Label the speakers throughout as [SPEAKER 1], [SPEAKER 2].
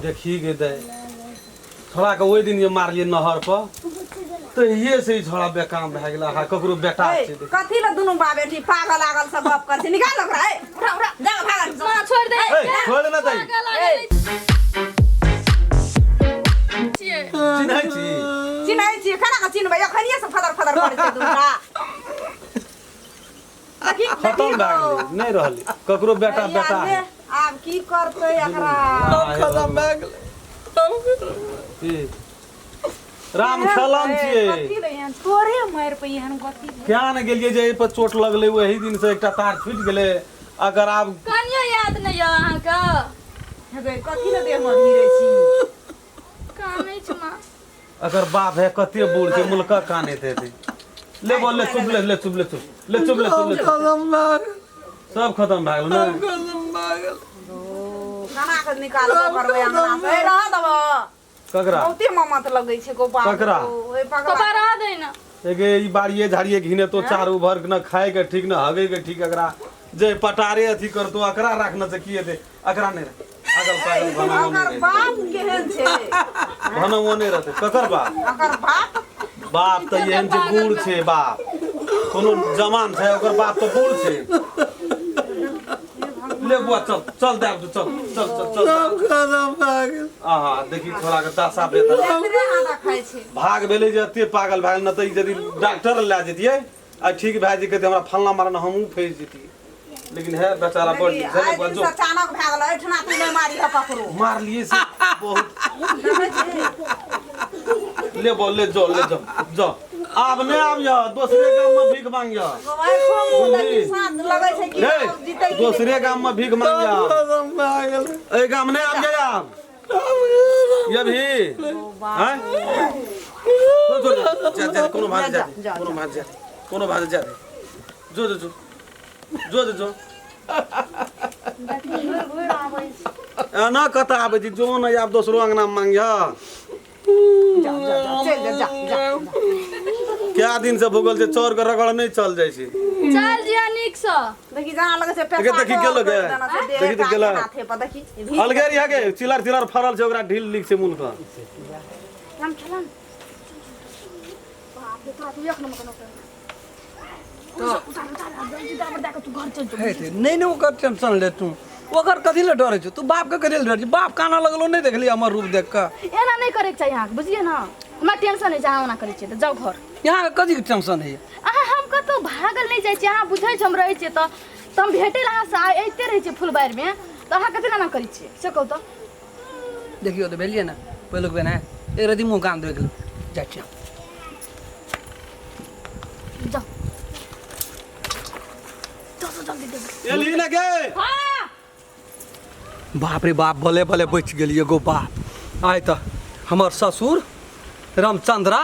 [SPEAKER 1] देखी गे दे छोड़ा के ओहि दिन जे मारलियै नहर पर तहिये से ई छोड़ा बेकाम भए गेल। हा ककरो बेटा
[SPEAKER 2] ए,
[SPEAKER 1] छै देख।
[SPEAKER 2] कथी ले दुनू बाप बेटी पागल आगल से गप करै छै? निकाल ओकरा, ए, उठा उठा, जा भागल।
[SPEAKER 3] माँ छोड़ दे।
[SPEAKER 1] ए, छोड़ ना दई।
[SPEAKER 3] छियै।
[SPEAKER 1] चिन्है छी?
[SPEAKER 2] चिन्है छियै, केना कऽ चिन्हबै? अखनिये से फदर फदर करै छै दूटा। देखी
[SPEAKER 1] खतम भए गेलै, नहि रहलै ककरो बेटा। बेटा है।
[SPEAKER 2] आब की करतै एकरा?
[SPEAKER 4] सब खतम भए गेलै, सब खतम।
[SPEAKER 1] की राम खेलन छियै?
[SPEAKER 2] कथी ले एहन तोरे मारि पे एहन गति भेल?
[SPEAKER 1] क्या ने गेलियै जे एहि पर चोट लगलै, ओही दिन से एकटा तार छूटि गेलै। अगर आब
[SPEAKER 3] कनियो याद नहि यऽ अहाँके?
[SPEAKER 2] हेगे, कथी ले देह मे भिरै छी?
[SPEAKER 3] कानै छै माँ।
[SPEAKER 1] अगर बाप है कते बूढ़ छै, मुल्क कानैत हेतै। ले बोल, ले चुप, ले ले चुप, ले चुप, ले चुप, ले चुप, ले
[SPEAKER 4] सब
[SPEAKER 1] चुप।
[SPEAKER 4] खतम भए गेल।
[SPEAKER 1] सब खतम भए गेल ने?
[SPEAKER 4] सब खतम भए गेल।
[SPEAKER 2] ओ, केना कऽ निकालबो करबै अंगना से? ए, रहऽ देबऽ।
[SPEAKER 1] ककरा?
[SPEAKER 2] बहुते ममत लगै छै गोपाल।
[SPEAKER 1] ककरा?
[SPEAKER 2] ओहि पकड़ा।
[SPEAKER 3] पापा रह दे ना।
[SPEAKER 1] एगे ई बाड़िए झाड़िए घिने तो चारू भर न खाए के ठीक न हगे के ठीक। एकरा जे पटारे अथी करतो, एकरा राखना से की हेतै? एकरा नहि रख। अगल पागल भनमो
[SPEAKER 2] ओकर
[SPEAKER 1] नहि रहतै।
[SPEAKER 2] बाप केहन छै?
[SPEAKER 1] भनमो नहि रहतै। ककर बाप?
[SPEAKER 2] ओकर बाप।
[SPEAKER 1] बाप तऽ एहन छै, बूढ़ छै बाप, कोनो जवान छै? ओकर बाप तऽ बूढ़ छै। ले बुआ, चल चल, दे आब तू, चल चल चल चल।
[SPEAKER 4] सब खतम भए गेल।
[SPEAKER 1] आहा, देखी छोड़ा के दशा बेहतर।
[SPEAKER 2] एतरे आधा खाइ छै।
[SPEAKER 1] भाग भेलै जे एते पागल भए गेल न तऽ ई यदि डॉक्टर लए जैतियै आ ठीक भए जेतै, हमरा फल्लाँ मारन हमहूँ फँसि जैतियै। लेकिन हे बेचारा बड़
[SPEAKER 2] देखी,
[SPEAKER 1] नीक छलै।
[SPEAKER 2] आइ दिन
[SPEAKER 1] बच्चो
[SPEAKER 2] से अचानक भए गेलै। एहिठिना तू नहि मारी है ककरो।
[SPEAKER 1] मारलियै से बहुत।
[SPEAKER 2] देखै छी?
[SPEAKER 1] ले बो, ले जो, ले जो, जो। आब नहि आबिह, दोसरे गाम में भीख मांगिह।
[SPEAKER 2] गोवाइ खूब मुँह देखी, साँझ लगै छै कि
[SPEAKER 1] रे
[SPEAKER 2] आब जीतै कि नहि।
[SPEAKER 1] दोसरे गाम में भीख मांगिह।
[SPEAKER 4] सब खतम भए गेलै।
[SPEAKER 1] एहि गाम नहि आबिह आब। ये भी हैं छोड़ छोड़, जा जा, कोनो भाग जा दे, कोनो भाग जा दे, कोनो भाग जा दे। जो जो जो जो जो जो।
[SPEAKER 3] घुरि घुरि आबै छै।
[SPEAKER 1] एना कतऽ आबै छी? जो ने आब दोसरो अंगना मे मांगिह।
[SPEAKER 2] जा जा जा, चलि जा जा जा।
[SPEAKER 1] क्या दिन से भूगल छै, चौर के रगड़ नहि चल जाइ छै।
[SPEAKER 3] चल जिया नीकसँ।
[SPEAKER 2] देखी, जहाँ लगै छै
[SPEAKER 1] देखी,
[SPEAKER 2] पेशाब
[SPEAKER 1] देखी, गेलो गे।
[SPEAKER 2] करि देना छै, देह
[SPEAKER 1] देखी तऽ गेलै।
[SPEAKER 2] हाथे पर देखी भीख।
[SPEAKER 1] अलगे रिहा के चिलर चिलर फरल छै, ओकरा ढील लीक छै मुल्क।
[SPEAKER 3] हम खेलन बाप रे, तोरा तू एक नंबर के नौकर। उतार उतार, जल्दी दाबर दए कऽ तू घर चल जो।
[SPEAKER 4] हे ते, नहि नहि, ओकर टेंशन ले तू। ओकर कथी लए डरै छौ तू? बापके कथी लए डरै छी? बाप काना लगलो नहि देखली हमर रूप देख कऽ?
[SPEAKER 3] एना नहि करैके चाही अहाँके, बुझलियै ने? हमरा टेंशन होइ छै अहाँ ओना करै छियै तऽ। जाउ घर।
[SPEAKER 4] यहाँके कथीके टेंशन होइए?
[SPEAKER 3] अहाँ हम कतहु भागल नहि जाइ छियै, अहाँ बुझै छी। हम रहै छियै तऽ हम भेटै लए अहाँसँ अबिते रहै छियै फुलबाड़ीमे, तऽ अहाँ कथी लए एना करै छियै से कहू तऽ?
[SPEAKER 4] देखियौ तऽ भेलियै ने पहिलुक बेर, हैं एक रति मुँह कान धोइ गेल, जाइ छियै।
[SPEAKER 3] जाउ जाउ जाउ, जल्दी देबै।
[SPEAKER 1] एलही ने गे?
[SPEAKER 3] हाँ।
[SPEAKER 4] बाप रे बाप, भले भले बचि गेलियै गो बाप। आइ तऽ हमर ससुर रामचंद्रा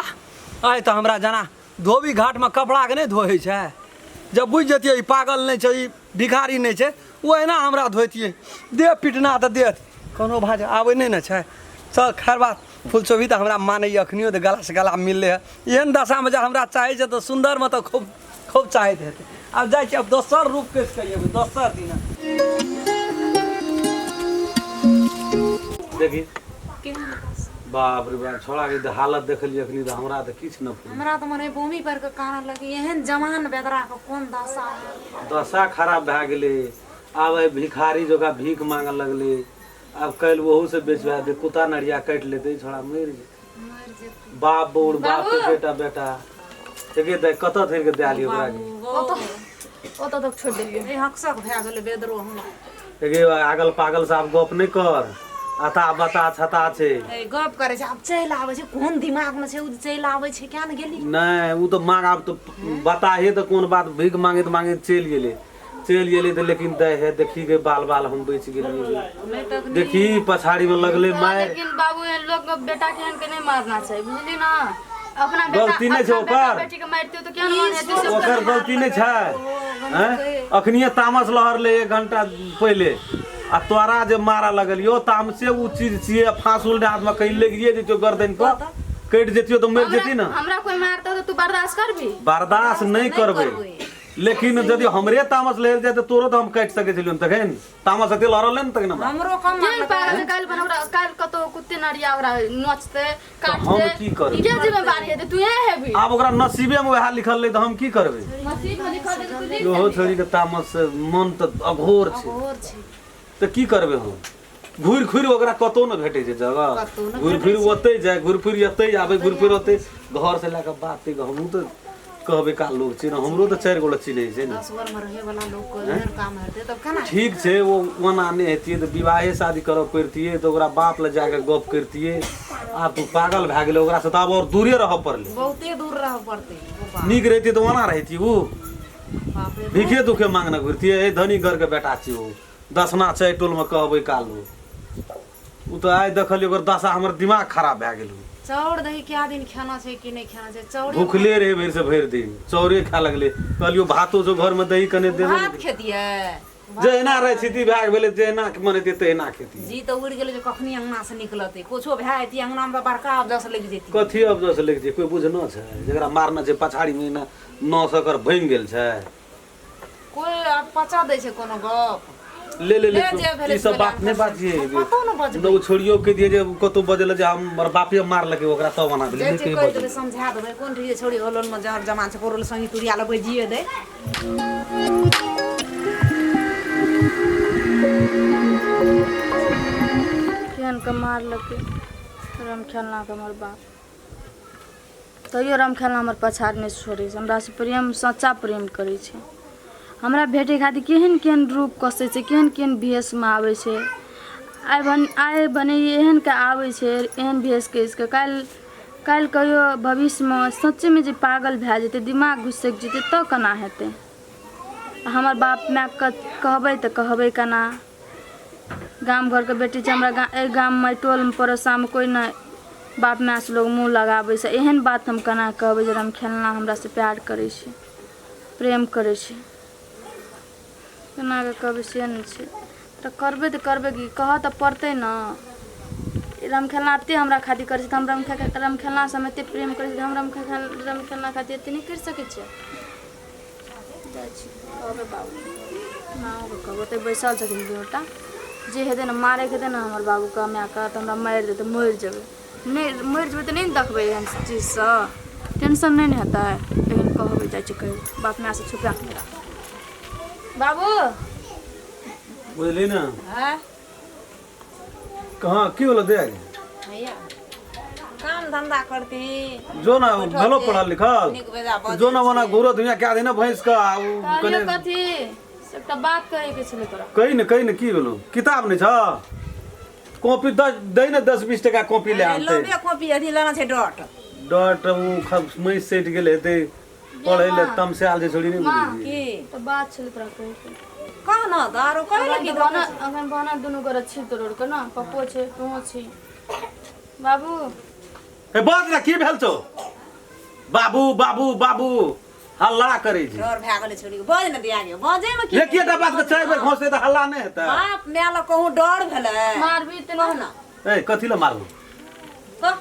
[SPEAKER 4] आइ तऽ हमरा जेना धोबी घाटमे कपड़ाके नहि धोइ छै, जब बुझि जैतियै ई पागल नहि छै, ई भिखारी नहि छै, ओहिना हमरा धोतियै। दे पिटना तऽ देत कोनो भाज आबै नहि ने छै। चल, खैर बात, फुलचोभी तऽ हमरा मानैए अखनियो तऽ गलासँ गला मिललै हँ। एहन दशामे जब हमरा चाहै छै तऽ सुन्दरमे तऽ खूब खूब चाहैत हेतै। आब जाइ छी, आब दोसर रूप कसि कऽ अयबै दोसर दिना।
[SPEAKER 1] देखी, बाप रे बाप, छोड़ा के तऽ हालत देखलियै अखनी तऽ हमरा तऽ किछु न फुरेलै।
[SPEAKER 5] हमरा तऽ मने बोमी पर के कानऽ लगी, एहन जवान बेदरा के कोन दशा है।
[SPEAKER 1] दशा खराब भए गेलै। आब एहि भिखारी जकाँ भीख मांगऽ लगलै। आब काल्हि ओहू से बेचबा दे, कुत्ता नरिया काटि लेतै, छोड़ा मरि जेतै।
[SPEAKER 5] मरि जेतै।
[SPEAKER 1] बाप बूढ़, बाप के
[SPEAKER 3] बाबू।
[SPEAKER 1] बेटा बेटा एके दै कतऽ धरि के दए लियै ओकरा के?
[SPEAKER 5] बाबू
[SPEAKER 3] ओतऽ तक छोड़ि देलियै।
[SPEAKER 5] ए हकसक भए गेलै बेदरो हमरा।
[SPEAKER 1] एगे, आगल पागल से आब गप नहि कर, अता बता छता छै।
[SPEAKER 5] ए गप करै छै, आब चलि आबै छै। कोन दिमाग मे छै ओ जे चलि आबै छै? किया ने गेली?
[SPEAKER 1] नहि, ओ तऽ मांग आब तऽ बताहे तऽ कोन बात, भीख मांगैत मांगैत चलि गेलै, चलि गेलै तऽ। लेकिन दै हे देखी गे, बाल बाल हम बचि गेलियै।
[SPEAKER 5] नहि तखनी
[SPEAKER 1] देखी, पछाड़ी मे लगलै मारि।
[SPEAKER 3] लेकिन बाबू, एहन लोक के बेटा के एहन के नहि मारना चाही, बुझली ना? अपना बेटा
[SPEAKER 1] गलती नहि छै
[SPEAKER 3] अपना बेटा
[SPEAKER 1] ओकर।
[SPEAKER 3] बेटी के मारते तऽ केहन मन हेतै से?
[SPEAKER 1] ओकर गलती नहि छै। हैं अखनिये तामस लहरलै एक घंटा पहिले आ तोरा जे मारऽ लगलियो, तामसे उ चीज छियै। फाँस उल्टा हाथमे कहीं लगिए जैतियो, गर्दन पर कटि जैतियो तऽ मरि जेती ने।
[SPEAKER 3] हमरा कोई मारतौ तऽ तू बर्दाश्त करबी?
[SPEAKER 1] बर्दाश्त नहि करबै। लेकिन यदि हमरे तामस लेल जाय तऽ तोरो तऽ हम काटि सकै छलियौ तखन तामस एते लड़ल नहि ने तखन हमरा
[SPEAKER 5] हमरो कम
[SPEAKER 3] केहन पागल छै काल्हि बन ओकरा काल्हि कतौ कुत्ते नरिया ओकरा नोचतै
[SPEAKER 1] हम
[SPEAKER 3] काटतै
[SPEAKER 1] की करबै?
[SPEAKER 3] के जिम्मेवारी हेतै तू हेबी
[SPEAKER 1] आब ओकरा नसीबे मे वएह लिखल रहै तऽ हम की करबै
[SPEAKER 3] नसीब में लिखल हेतै तू लिख
[SPEAKER 1] इहो छोड़ी के तामस से मन तऽ अघोर छै
[SPEAKER 5] और छै
[SPEAKER 1] तऽ की करबै हम घुरि फिर ओकरा कतौ ने भेटै छै जगह
[SPEAKER 5] कतौ ने
[SPEAKER 1] घुरि फिर ओतै जाय घुरि फिर एतै आबै घुरि फिर ओतै घर से लए कऽ बात तै हमहूँ तऽ कहबै का लोग छै ने हमरो तऽ चारि गोटा चिन्है छै ने
[SPEAKER 5] 10 घर में रहे वाला लोग के एहन काम हेतै तब केना
[SPEAKER 1] ठीक छै ओ ओना नहि हेतियै तऽ विवाहे शादी करऽ पड़ितियै तऽ ओकरा बाप लए जाके गप करतियै आब तू पागल भए गेलै ओकरासँ तऽ आब आओर दूरे रहऽ पड़लै
[SPEAKER 5] बहुते दूर रहऽ पड़तै ओ बाप
[SPEAKER 1] नीक रहितियै तऽ ओना रहितियै ओ
[SPEAKER 5] बाप रे
[SPEAKER 1] भीखे दुखे मांगने घुरतियै ए धनी घरके बेटा छियै ओ दसना छै टोलमे कहबै कालू ओ तऽ आइ देखलियै ओकर दशा हमर दिमाग खराब भए गेल
[SPEAKER 5] चाउर दही क्या दिन खाना छै कि नहि खाना छै चाउरे
[SPEAKER 1] भूखले रहे भरि से भरि दिन चाउरे खाए लगलै कहलियो भातो जो घरमे दही कने देबै
[SPEAKER 5] भात खेतियै
[SPEAKER 1] जहिना रहै स्थिति भए गेलै जहिना मन हेतै तहिना खेती
[SPEAKER 5] जी तऽ उड़ि गेलै जे कखनी अंगना से निकलतै कुछो भए जेतै अंगना मे तऽ बड़का अफजस लागि जेतै
[SPEAKER 1] कथी अफजस लागि जेतै कोइ बुझनो छै जकरा मारना छै पछाड़ीमे एना नस ओकर भङ्गि गेल छै
[SPEAKER 5] कोइ आब पचा दै छै कोनो गप
[SPEAKER 1] ले ले ले
[SPEAKER 5] ले जे भेलै
[SPEAKER 1] ई सब
[SPEAKER 5] से
[SPEAKER 1] बात नहि बाजिए
[SPEAKER 5] कतौ ने बजबै
[SPEAKER 1] ओ छोड़ियो के दिए जे कतौ बजल जे हमर बापे मारलकै ओकरा तब एना भेलै
[SPEAKER 5] जे
[SPEAKER 1] नहि
[SPEAKER 5] जे
[SPEAKER 1] कहीं
[SPEAKER 5] कहि
[SPEAKER 1] बजल
[SPEAKER 5] देबै समझा देबै कोन ठीक छोड़ी होलोन मे जहर जमा छै परोल संगी तुरिया लऽ बजिए दै
[SPEAKER 3] केहन के मारलकै राम खेलना के हमर बाप तैयो रामखेलना हमर पछाड़ नहि छोड़ै छै हमरासँ प्रेम सच्चा प्रेम करै छै हमरा भेटै खातिर केहन केहन रूप कसै छै केहन केहन भेषमे आबै छै आइ भन आइ भने एहनके आबै छै एहन भेष कसिकऽ काल्हि काल्हि कहियो भविष्यमे सच्चेमे जे पागल भए जेतै दिमाग घुसकि जेतै तऽ केना हेतै हमर बाप मायके कहबै तऽ कहबै केना गाम घरके बेटी छै हमरा गा एहि गाममे एहि टोलमे पड़ोसामे कोइ नहि बाप मायसँ लोग मुँह लगाबै छै एहन बात हम केना कहबै जे रामखेलना हमरासँ प्यार करै छै प्रेम करै छै केना कऽ कहबै से नहि छै तऽ करबै तऽ करबै की कहऽ तऽ पड़तै ने रामखेलना एतेक हमरा खातिर करै छै तऽ हम रामखेलनासँ हम एतेक प्रेम करै छी तऽ हम रामखेलना खातिर एतेक नहि करि सकै छियै जाइ छी कहबै बाबू माँओके कहबै ओतऽ बैसल छथिन दुनूटा जे हेतै ने मारैके हेतै ने हमर बाबूके मायके तऽ हमरा मारि देतै मरि जेबै नहि मरि जेबै तऽ नहि ने देखबै एहन चीजसँ टेंशन नहि ने हेतै लेकिन कहबै जाइ छी कहै बाप मायसँ छुपा कऽ नहि राखब बाबू
[SPEAKER 1] बुझली ने
[SPEAKER 5] हँ
[SPEAKER 1] कहाँ की होलो दे
[SPEAKER 5] हैया काम धंधा करती
[SPEAKER 1] जो ना भेलो पढ़ल लिखल
[SPEAKER 5] नीक बेजा बजै
[SPEAKER 1] जो ना ओना घूरो दुनिया क्या देने भैंस का आ उ
[SPEAKER 3] कहलियौ
[SPEAKER 1] कने
[SPEAKER 3] कथी से एकटा बात कहैके छलै तोरा
[SPEAKER 1] कही ने कही ने की भेलो किताब नहीं छ कॉपी दस दै ने 10-20 टका कॉपी ले आनते
[SPEAKER 2] लोबे कॉपी अथी लेना छै डॉट
[SPEAKER 1] डॉट उ महींस सटि गेल हेतै पढ़ै ले तमसायल जे छोड़ी नहि
[SPEAKER 3] माँ।
[SPEAKER 1] बुझै
[SPEAKER 2] की
[SPEAKER 3] तऽ बात छलै तोरा कहैके
[SPEAKER 2] कह न तऽ आरो कहे
[SPEAKER 3] अखन
[SPEAKER 2] की
[SPEAKER 3] तऽ बना अखन बना दुनू गोरा छी तोड़ के ना पप्पो छै तूहो छी बाबू
[SPEAKER 1] ए बाज ना की भेल छौ बाबू बाबू बाबू हल्ला करै छै
[SPEAKER 2] डर भए गेलै छोड़ी के बज ने दिया गे बजै मे की
[SPEAKER 1] एकेटा बात के चारि बेर घोंसतै तऽ हल्ला नहि हेतै
[SPEAKER 2] बाप माय लग कहूँ डर भेलै
[SPEAKER 3] मारबी तऽ
[SPEAKER 2] कह
[SPEAKER 3] नहि
[SPEAKER 2] न
[SPEAKER 1] ए कथी लए मारबू
[SPEAKER 2] कह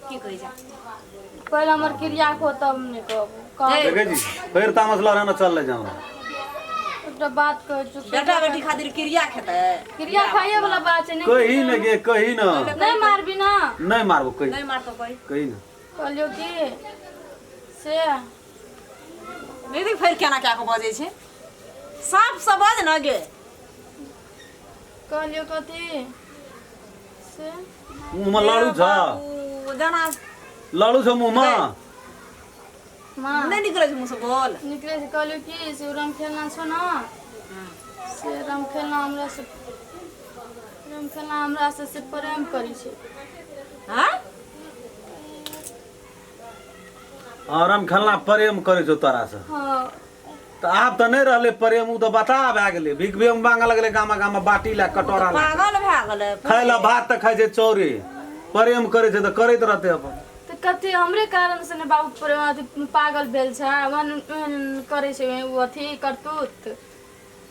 [SPEAKER 2] की कहै छै
[SPEAKER 3] पहिले हमर क्रिया को तब नहि कहबो कहब
[SPEAKER 1] देखै छी फेर तामस लड़ाना चललै जाउ
[SPEAKER 3] एकटा बात कहै छी
[SPEAKER 2] बेटा बेटी खातिर क्रिया खेतै
[SPEAKER 3] क्रिया खाइए वाला बात छै नहि
[SPEAKER 1] कही ने गे कही ने
[SPEAKER 3] नहि मारबी ना
[SPEAKER 1] नहि मारबो कही
[SPEAKER 2] नहि मारतो कही
[SPEAKER 1] कही ने
[SPEAKER 3] कहलियौ की से
[SPEAKER 2] नहि देख फेर केना कए कऽ बजै छै साफ से बज न गे
[SPEAKER 3] कहलियौ कथी से
[SPEAKER 1] मुँहमे लड़ू छ
[SPEAKER 2] बाबू, जेना
[SPEAKER 1] लड़ू छ मुँहमे
[SPEAKER 3] माँ
[SPEAKER 2] नहि निकलै छै मुँह से बोल
[SPEAKER 3] निकले से कहलियौ की से राम खेलना छौ ने से राम खेलना हमरा से राम खेलना हमरा से से प्रेम करै छै
[SPEAKER 2] हाँ
[SPEAKER 1] हाँ राम खेलना प्रेम करै छौ तोरा से
[SPEAKER 3] हाँ
[SPEAKER 1] तऽ आब तऽ नहि रहलै प्रेम ओ तऽ बता भए गेलै भीख भीख मांगऽ लगलै गामा गामा बाटी लए कटोरा लए
[SPEAKER 2] पागल भए गेलै
[SPEAKER 1] खाय लए भात तऽ खाइ छै चौरे प्रेम करै छै तऽ करैत रहतै अपन
[SPEAKER 3] तऽ कथी हमरे कारण से ने बाबू प्रेम अथी पागल भेल छै ओहन ओहन करै छै ओ अथी करतूत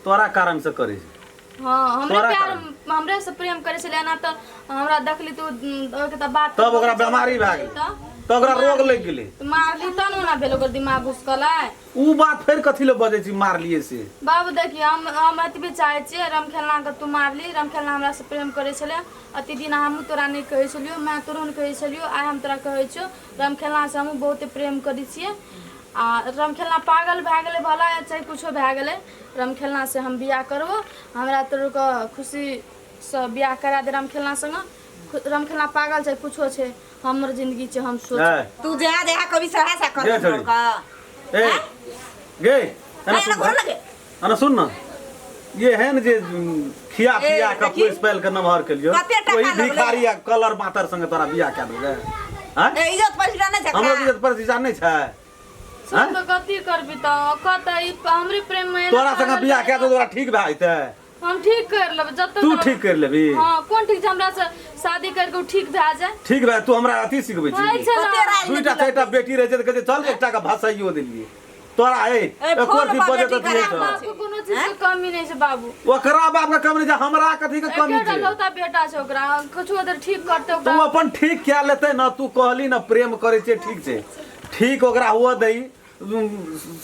[SPEAKER 1] तोरा कारण से करै छै
[SPEAKER 3] हाँ हमरे
[SPEAKER 1] तोरा
[SPEAKER 3] प्यार
[SPEAKER 1] कारण।
[SPEAKER 3] हमरे से प्रेम करै छलै एना तऽ हमरा देखली तऽ ओहिके तऽ बात
[SPEAKER 1] तब ओकरा बेमारी भए गेलै।
[SPEAKER 3] तऽ
[SPEAKER 1] तऽ ओकरा रोग लागि गेलै।
[SPEAKER 3] तऽ मारली तब ने ओना भेल, ओकर दिमाग घुसकलै।
[SPEAKER 1] उ बात फेर कथी ले बजै छी मारलिए से?
[SPEAKER 3] बाबू देखियौ, हम एतबे चाहै छियै, रमखेलना के तू मारली, रमखेलना हमरा से प्रेम करै छलै। अति दिन हमहूँ तोरा नहि कहै छलियौ, माय तोरो नहि कहै छलियौ, आइ हम तोरा कहै छियौ, रमखेलना से हमहूँ बहुते प्रेम करै छियै। आ रमखेलना पागल भए गेलै भला या चाहे कुछो भए गेलै, रमखेलना से हम बियाह करबो। हमरा तोरोके खुशीसँ बियाह करा दे रमखेलना संगे। रमखेलना पागल छै कुछो छै, हमर जिंदगी छै, हम सोच।
[SPEAKER 2] तू जा जा कभी सहा सा कर
[SPEAKER 1] गे छोड़ी। ए गे एना सुन
[SPEAKER 2] घर लगे।
[SPEAKER 1] एना सुन ना, ये है न जे खिया
[SPEAKER 2] ए,
[SPEAKER 1] पिया के
[SPEAKER 2] देखी।
[SPEAKER 1] पोस पाल के नमहर के लियो,
[SPEAKER 2] कते टका
[SPEAKER 1] ओही
[SPEAKER 2] लगलै?
[SPEAKER 1] भिखारी आ कलर मातर संगे तोरा बियाह कए देबै? आँय?
[SPEAKER 2] ए, इज्जत पैसा नहि छै
[SPEAKER 1] हमरो
[SPEAKER 2] एकरा।
[SPEAKER 1] इज्जत प्रतिष्ठा नहि छै?
[SPEAKER 3] सुन तऽ कथी करबी तऽ कतऽ ई हमरे प्रेम में एना
[SPEAKER 1] तोरा संगे
[SPEAKER 3] पागल
[SPEAKER 1] बियाह
[SPEAKER 3] भए
[SPEAKER 1] कए देबै तोरा ठीक भए जेतै?
[SPEAKER 3] हम ठीक कर लेबै जतऽ
[SPEAKER 1] तू ठीक कर लेबी?
[SPEAKER 3] हाँ, कोन ठीक छै, हमरा से शादी करके उ ठीक भए जाए।
[SPEAKER 1] ठीक भए तू हमरा अथी सिखबै छी?
[SPEAKER 3] होइ छै
[SPEAKER 2] कते
[SPEAKER 3] ना।
[SPEAKER 2] राजनीति
[SPEAKER 1] दुईटा चारिटा बेटी रहै छै तऽ कहै छै चल एकटा के भसाइयो देलियै तोरा। ए
[SPEAKER 2] ए,
[SPEAKER 1] एको
[SPEAKER 2] फोन
[SPEAKER 1] अथी
[SPEAKER 2] पर
[SPEAKER 1] बजैत
[SPEAKER 2] बेटी
[SPEAKER 1] अथी
[SPEAKER 2] खराब
[SPEAKER 1] छै।
[SPEAKER 3] बाप के कोनो चीज के कमी नहि छै बाबू।
[SPEAKER 1] ओकरा बाप के कमी नहि छै, हमरा कथी के कमी
[SPEAKER 3] एकेटा
[SPEAKER 1] छै?
[SPEAKER 3] लौता बेटा छै ओकरा, कुछो अगर ठीक करतै
[SPEAKER 1] तू
[SPEAKER 3] ओकरा।
[SPEAKER 1] अपन ठीक कए लेतै ने। तू कहली ने प्रेम करै छै, ठीक छै, ठीक ओकरा हुअ दही,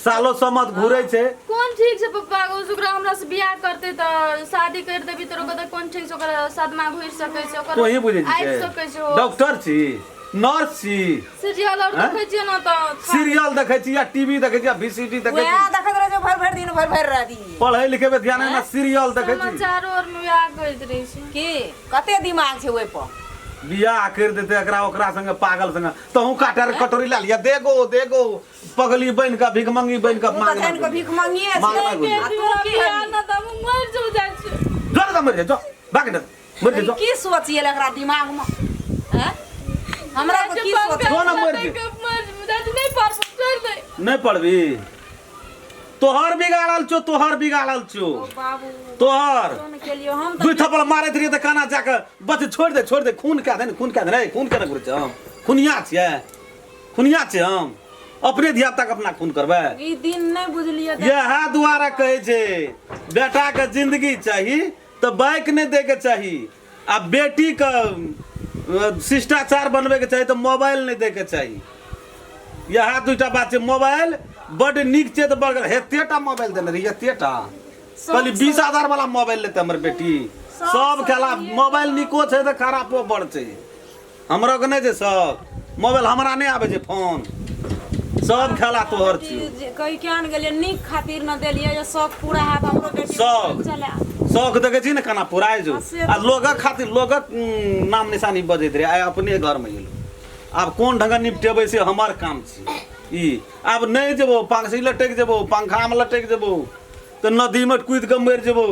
[SPEAKER 1] सालो समत घुरै छै।
[SPEAKER 3] कोन ठीक छै पप्पा, ओकरा हमरा से बियाह करतै तऽ शादी कर देबी तऽ ओकरा कोन ठीक छै, ओकरा सदमा घुरि सकै छै, ओकर
[SPEAKER 1] तोही बुझै
[SPEAKER 3] आबि
[SPEAKER 1] छी?
[SPEAKER 3] सकै छै ओ।
[SPEAKER 1] डॉक्टर छी, नर्स छी?
[SPEAKER 3] सीरियल और
[SPEAKER 1] हैं?
[SPEAKER 3] देखै छियै ने तऽ
[SPEAKER 1] सीरियल देखै छी या टीवी देखै छी या वीसीडी देखै
[SPEAKER 2] वएह
[SPEAKER 1] छी?
[SPEAKER 2] देखैत रहै छै भरि भरि दिन, भरि भरि राति।
[SPEAKER 1] पढ़ै लिखै पे ध्यान नहि, सीरियल देखै छी।
[SPEAKER 3] समाचारो और में वएह कहैत रहै छै।
[SPEAKER 2] की कते दिमाग छै ओहि पर।
[SPEAKER 1] बियाह करि देतै एकरा ओकरा संगे, पागल संगे। तहूँ काटर कटोरी लए लिअ, देगो देगो पगली बनि कऽ, भिखमंगी बनि कऽ
[SPEAKER 2] तू तऽ
[SPEAKER 1] मांगना
[SPEAKER 2] जानि कऽ भीख मंगिए छै।
[SPEAKER 1] मांगना गुजर।
[SPEAKER 2] आ तू की
[SPEAKER 3] बियाह
[SPEAKER 2] हेबी?
[SPEAKER 3] ना तऽ हम मरि जब जाइ छी।
[SPEAKER 1] जो ने तऽ मरि जा, जो भाग ने, मरि जा जो।
[SPEAKER 2] की सोचिए एकरा दिमाग में हैं? हमरा को की सोच
[SPEAKER 1] जो ना मरि जे।
[SPEAKER 3] नहि पारबो, छोड़ि दे।
[SPEAKER 1] नहि पढ़बी, तोहर बिगाड़ल छौ, तोहर बिगाड़ल छौ।
[SPEAKER 2] बाबू
[SPEAKER 1] तोहर
[SPEAKER 2] फोन केलियो हम
[SPEAKER 1] दुई थप्पड़ मारैत रहियै तऽ काना जाके बच, छोड़ि दे, छोड़ि दे, खून कए दे ने, खून कए दे ने। खून केना करै छै? हम खुनिया छियै, खुनिया छियै हम? अपने धिया पुता के अपना खून करबै?
[SPEAKER 2] ई दिन नहि बुझलियै तऽ
[SPEAKER 1] इएह दुआरे कहै छै, बेटाके जिंदगी चाही तऽ बाइक नहि दैके चाही, आ बेटीके शिष्टाचार बनबैके चाही तऽ मोबाइल नहि दैके चाही। इएह दूटा बात छै। मोबाइल बड्ड नीक छै तऽ बड़ एतेटा मोबाइल देने रही, एतेटा। कहली 20,000 वाला मोबाइल लेतै हमर बेटी। सब खेला मोबाइल नीको छै तऽ खरापो बड़ छै। हमरो के नहि छै शौक मोबाइल, हमरा नहि आबै छै फोन। सब खेला तोहर छियौ।
[SPEAKER 2] जे कहि किया ने गेलियै, नीक खातिर न देलियै जे शौक पूरा हैत हमरो बेटी
[SPEAKER 1] शौक।
[SPEAKER 2] चला
[SPEAKER 1] शौक देखै छी ने केना पुराइ जो।
[SPEAKER 2] से
[SPEAKER 1] आ लोगक खातिर लोगक नाम निशानी बजैत रहै, आइ अपने घरमे गेलहुँ। आब कोन ढंग निपटेबै से हमर काम छी ई। आब नहि जेबो, फांसी लटकि जेबो, पंखामे लटकि जेबो, तऽ नदीमे कूदि कऽ मरि जेबो।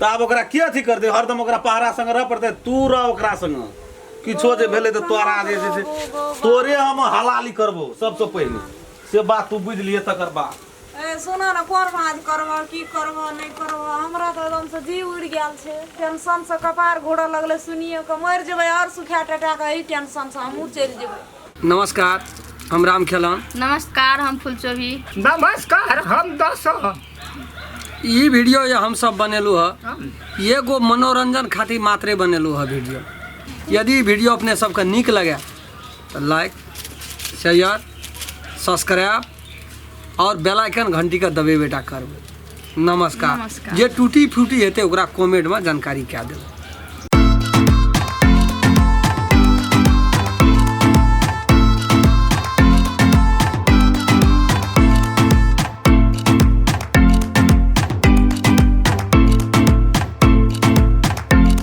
[SPEAKER 1] तऽ आब ओकरा के अथी करतै? हरदम ओकरा पहरा संग रहऽ पड़तै। तू रह ओकरा संग, किछो जे भेलै तऽ तोरा जे छै से तोरे हम हलाली करबो सबसँ पहिने, से बात तू बुझि लिहे तकर बाद।
[SPEAKER 2] ए सुन ने, कोन भाँज करबह, की करबह, नहि करबह? हमरा तऽ एकदमसँ जी उड़ि गेल छै, टेंशनसँ कपार घोड़ऽ लगलै सुनिए कऽ। मरि जेबै आओर सुखा टटा कऽ एहि टेंशनसँ, हमहूँ चलि जेबै।
[SPEAKER 4] नमस्कार, हम राम खेलन।
[SPEAKER 3] नमस्कार, हम फुलचोभी।
[SPEAKER 6] नमस्कार, हम दशरथ।
[SPEAKER 4] ई वीडियो जे हमसब बनेलहुँ हँ, एगो मनोरंजन खातिर मात्रे बनेलहुँ हँ वीडियो। यदि वीडियो अपने सबके नीक लगे तऽ लाइक, शेयर, सब्सक्राइब और बेल आइकन घंटी के दबेबेटा करबै। नमस्कार।
[SPEAKER 3] नमस्कार।
[SPEAKER 4] जे टूटी फूटी हेतै ओकरा कमेंटमे जानकारी कए देबै।